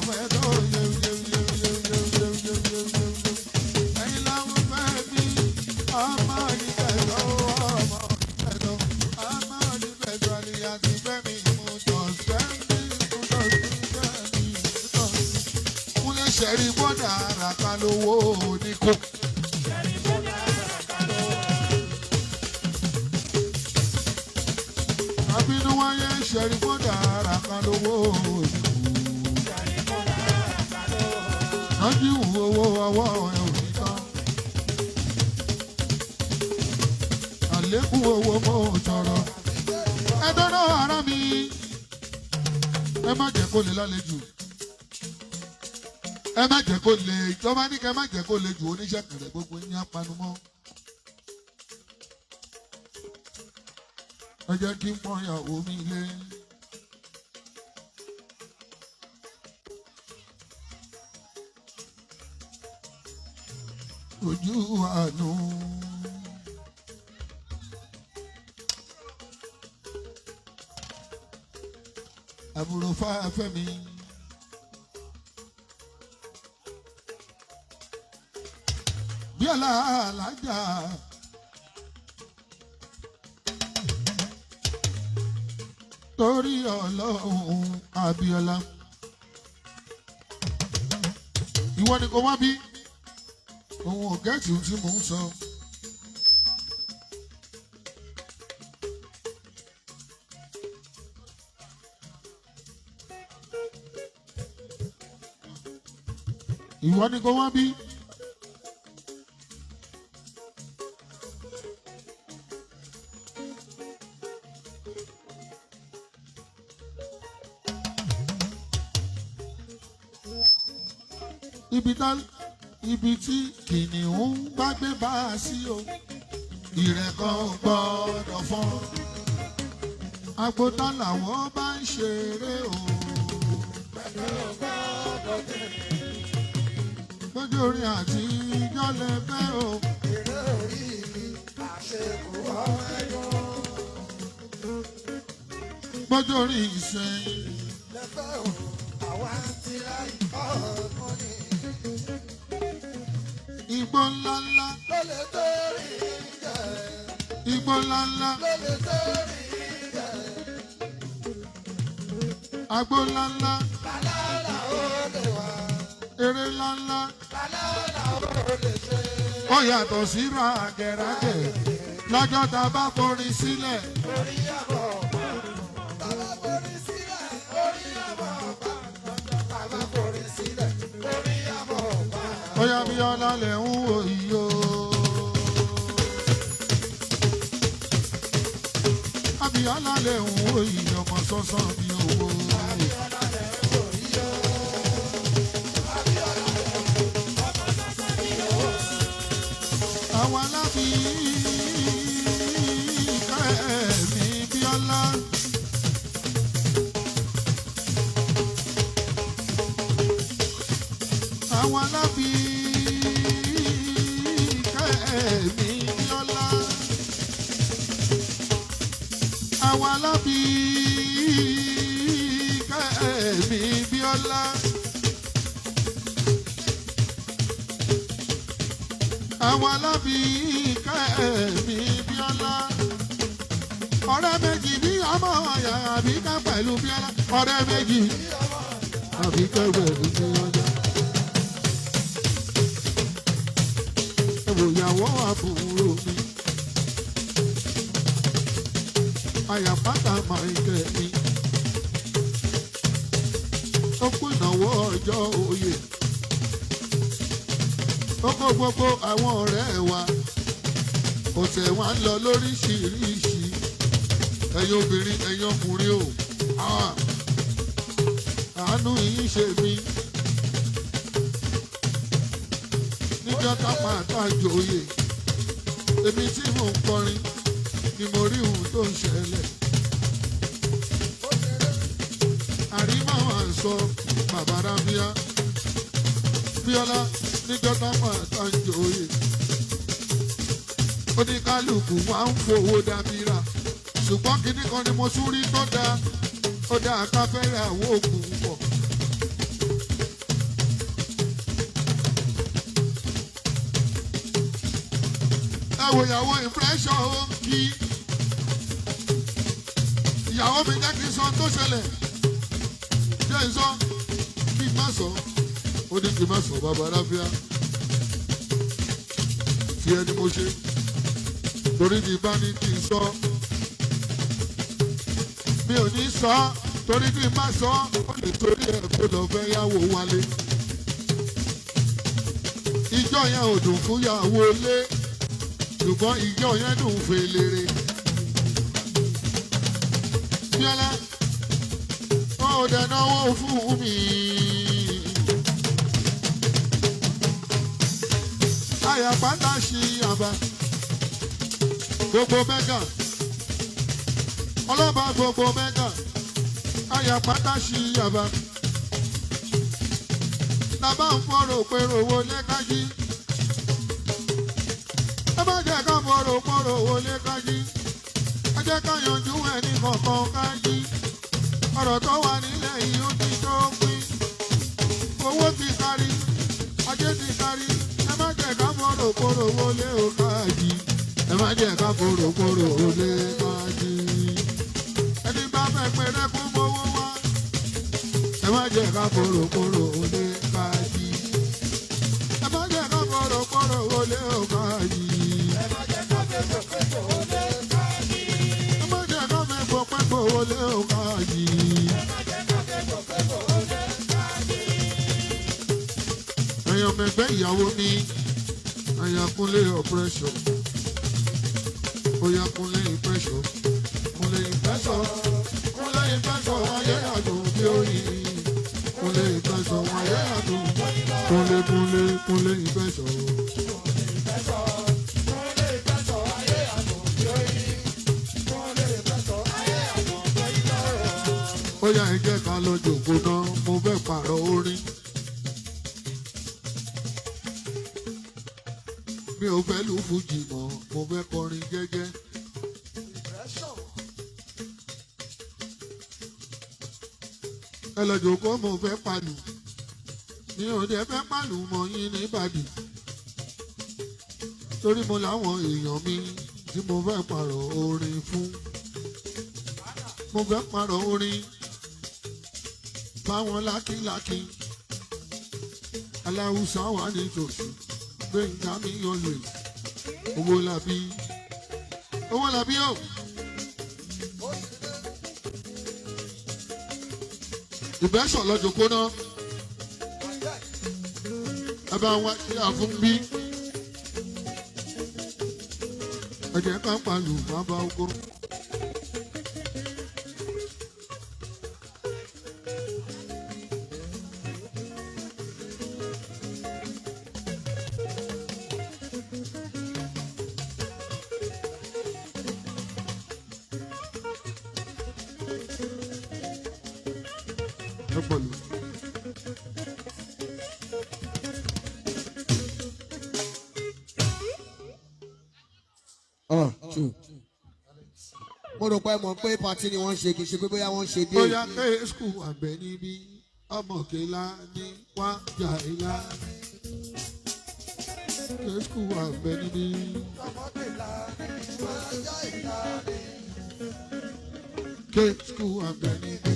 fẹ́ tó yẹ yẹ yẹ yẹ yẹ yẹ yẹ yẹ yẹ. Ẹ̀yin làwọn fẹ́ mi, ọmọ ìgbẹ́jọ́, ọmọ ìgbẹ́jọ́, ọmọ ìgbẹ́jọ́ àlìyá ti fẹ́ mi mú tọ̀sẹ̀ mi mú tọ̀sẹ̀ mi mú tọ̀sẹ̀. Kúnlé ṣẹ̀rí bọ́dà àràkà lówó oníkó. Àbínú wáyé ṣẹ̀rí bọ́dà àràkà lówó oníkó. Lọ́jú owó ọwọ́ ẹ̀ ò ní tán. Àlékún owó mo tọrọ. Ẹ dọ́rọ̀ ara mi. Ẹ má jẹ́ kó lè lálejò. Ẹ má jẹ́ kó lè tó bá ní kẹ́ má jẹ́ kó lè jù oníṣẹ́ kẹrẹ gbogbo yín á panumọ́. Ẹ jẹ́ kí n pọ́n ìyàwó mi lé. Ojú àánú. Àbúrò Fáfẹ́mi. Bíọ́lá Alájà. Torí Ọlọ́run Abíọ́lá. Ìwọ ni kò wá bí. Òun ò gẹ́tì ohun tí mò ń sọ. Ìwọ ni kò wá bí. Ibi tá ibi tí kìnìún bá gbé bá a sí o ìrẹ̀kọ́ gbọ́dọ̀ fọ́n. Agbótá làwọn bá ń ṣeré o. Lójú orin àtijọ́ lẹ fẹ́ o. Eré orí mi, àṣekù ọmọ ẹ̀yọ́. Lójú orin ìsìn. Lẹ́fẹ̀ o, àwa ti ra ọ̀gbọ́n ni. Igbó ńláńlá, Ló lè torí jẹ, igbó ńláńlá, ló lè torí jẹ. agbó ńláńlá, Bàlálà ó lè wá, eré ńláńlá. bàlálà ó lè ṣe. Ó yàtọ̀ sí ràgẹ̀ràgẹ̀ lọ́jọ́ tá a bá forin sílẹ̀. Orí àbọ̀ bàbá forí sílẹ̀, orí àbọ̀ bàbá forí sílẹ̀, orí àbọ̀ bàbá. Ó yá Bíọ́lá lẹ̀ ń wò yìí o. Abíọ́lá lẹ̀ ń wò yìí ọmọ sọ́sán bí owó. Àwọn alábí kẹ́mi Bíọ́lá. Àwọn alábí kẹ́mi Bíọ́lá. Àwọn alábí kẹ́mi Bíọ́lá. Àwọn alábí kẹ́mi Bíọ́lá. Ọ̀rẹ́ méjì bí ọmọ ọ̀yà àbíká pẹ̀lú Bíọ́lá. Ọ̀rẹ́ méjì àbíká pẹ̀lú Bíọ́lá. Ẹ wò ìyàwó àbúrò mi. Àyàpátá Michael mi. Ó kú ìnáwó ọjọ́ òye. Ó kó gbogbo àwọn ọ̀rẹ́ wa. Ọ̀sẹ̀ wa ń lọ lóríṣiríṣi. Ẹ̀yin obìnrin, ẹ̀yin ọkùnrin o. Ah! Àánú yìí ṣe mí. Níjọ́ ká máa tàjòyè. Èmi tí mò ń kọrin ni mo rí ohun tó ń ṣẹlẹ̀. Àrímọ̀ wà ń sọ bàbá Rábíà. Bíọ́lá níjọ́ ká máa tàjòyè. Oníkálukú wa ń fowó dábìrà. Ṣùgbọ́n kinní kan ni mo tún rí tó dáa. Ó dáa ká fẹ́rẹ̀ àwọn òògùn pọ̀. Ẹ wo ìyàwó impression ó ń kí. Ìyàwó mi jẹ́ kí n sọ ohun tó ṣẹlẹ̀. Jẹ́ n sọ kí n má sọ. Ó ní kí n má sọ bàbá Ráfíà. Tí ẹni mo ṣe. Torí ti bá ní kí n sọ. Mi ò ní sọ torí kí n má sọ. Ó lè torí ẹ̀ kó lọ fẹ́ yàwó wálé. Ìjọ yẹn ò dùn fún yàwó lé. Ṣùgbọ́n ìjọ yẹn dùn fèlèrè. Bíọ́lá, ó dẹ̀ náwó fún mi. Àyàpátá ṣì àbá. Gbogbo mẹ́gà. Ọlọ́ba gbogbo mẹ́gà. Àyàpátá ṣì àbá. Tàbá ń fọ̀rọ̀ pèrò wọlé kájí. Ẹ má jẹ́ ká fọ̀rọ̀ pọ̀rọ̀ wọlé kájí. Ẹ jẹ́ ká yanjú ẹni kọ̀ọ̀kan kájí. Ọ̀rọ̀ tó wà nílẹ̀ yìí ó ti tó pín. Owó ti kárí, ajé ti kárí. Ẹ má jẹ́ ká fọ̀rọ̀ pọ̀rọ̀ wọlé o kájí. Ẹ má jẹ́ ká fọ̀rọ̀ pọ̀rọ̀ wọlé kájí. Ẹni bá fẹ́ pẹ̀rẹ́ kó mówó wá. Ẹ má jẹ́ ká fọ̀rọ̀ pọ̀rọ̀ wọlé kájí. Ẹ má jẹ́ ká fọ̀rọ̀ pọ̀rọ̀ wọlé o kájí. Ẹ má jẹ́ ká fẹ́ pẹ̀pẹ̀ wọlé kájí. Ẹ má jẹ́ ká fẹ́ pọ̀pẹ́ wọlé o kájí. Ẹ má jẹ́ ká fẹ́ pẹ̀pẹ̀ wọlé kájí. Ẹ̀yàn mẹ̀gbẹ́ ìyàwó mi, Àyàkúnlé ọ̀pẹ́ṣọ̀. Oyàkúnlé ìpẹ́ṣọ̀. Kúnlé ìpẹ́ṣọ̀. Kúnlé ìpẹ́ṣọ̀ ayé àdùn bí oyin. Kúnlé ìpẹ́ṣọ̀ ayé àdùn. Kúnlé kúnlé kúnlé ìpẹ́ṣọ̀. Ó yá ẹ jẹ́ ká lọ jòkó náà, mo fẹ́ pààrọ̀ orin. Mi ò fẹ́ lù fújì mọ́, mo fẹ́ kọrin jẹ́jẹ́. Ẹ lọ jòkó, mo fẹ́ palù. Mi ò dẹ̀ fẹ́ palù mọ́ yín níbàdí. Torí mo láwọn èèyàn mi tí mo fẹ́ pààrọ̀ orin fún. Mo fẹ́ pààrọ̀ orin fáwọn lákìlákì. Aláwùsá wà nítòsí. Gbẹ̀ngà mi always. Owó làbí. Owó làbí o. Ìbẹ́sọ̀ lọ́jọ́ kóná. Ẹ bá wá sí àfún bí. Ẹ jẹ́ ká pàlù bàbá ogo. Ẹ pọ̀lú. Oh, true. Mo rò pé mọ̀ pé party ni wọ́n ń ṣe, kì í ṣe pé bóyá wọ́n ń ṣe dé. Bóyá kéésù àgbẹ̀ níbí ọmọkèlá ní wájà ìlà. Kéésù àgbẹ̀ níbí. Kéésù àgbẹ̀ níbí.